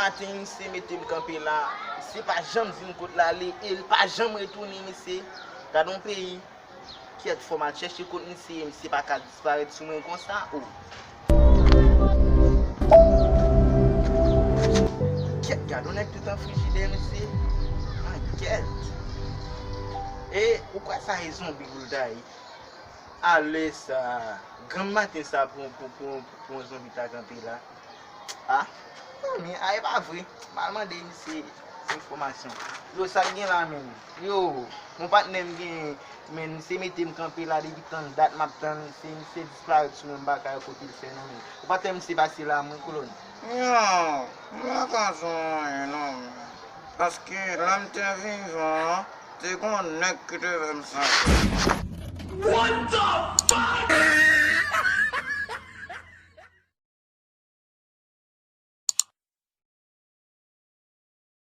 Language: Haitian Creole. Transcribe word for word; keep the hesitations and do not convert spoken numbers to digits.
Maten misye mete m kanpe la, misye pa janm di m kot l ale e li pa janm retounen, mesye. Gad on peyi. Kyèt, fò m al chèche kot misye ye, misye pa ka disparèt sou mwen konsa, o. Kyèt, gad on nèg tout an frijidè, mesye. An kyèt. E, ou kwè sa e zonbi pou l ta ye? Ale sa, granm maten sa pou, pou, pou, pou yon zonbi ta kanpe la. A, zanmi, a, e pa vre. M al mande misye enfòmasyon. Yo, sa k gen la, menm? Yo, yon patnè m gen, menm, misye mete m kanpe la depi tann dat m ap tann, se misye disparèt sou mwen, m pa ka wè kote l fè non, menm. Ou pa t wè misye pase la, mwen, kolòn? Yo, m pa ka di w anyen non, menm. Paske lè m te vivan an, te gen yon nèg ki te fè m sa. What the fuck?